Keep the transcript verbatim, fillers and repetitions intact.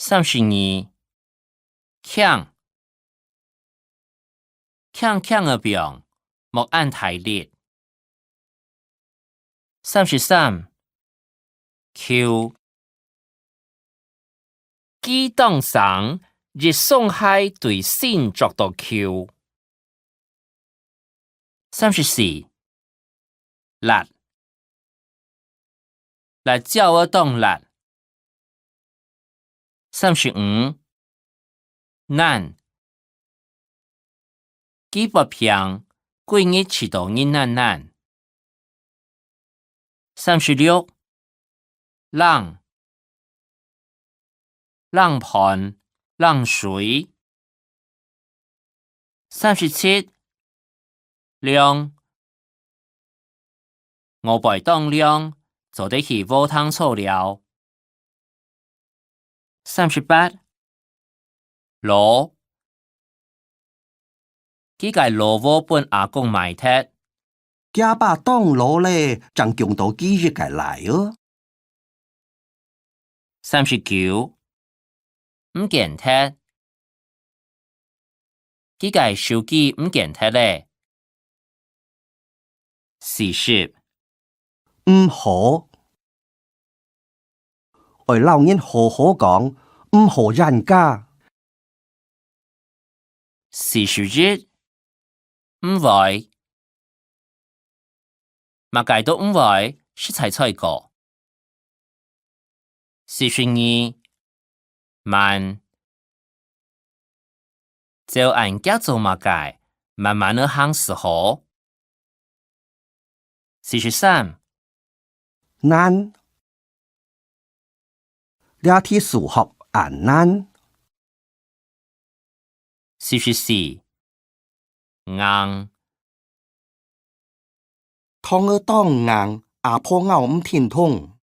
三十二，輕，輕輕仔放，莫恁大力。三十三，舊，佢當生，一雙鞋對身著到舊。三十四，辣，辣椒仔當辣。三十五，難，佢發病，歸日試著日難難。三十六，冷，冷飯，冷水。三十七，涼，外背當涼，做得去禾埕坐尞。三十八， 老，佢个老禾分阿公賣忒。厥把當老咧，正降到佢一個倈仔。三十九，毋見忒，佢个手機毋見忒咧。 四十，毋好，愛摎人好好講，毋好冤家。四十一，毋會，麼个都毋會，實在衰過。 四十二，慢，照恁遽做麼个，慢慢仔行斯好。四十三，難，這題數學恁難。 四十四，硬，糖仔當硬，阿婆咬毋停動。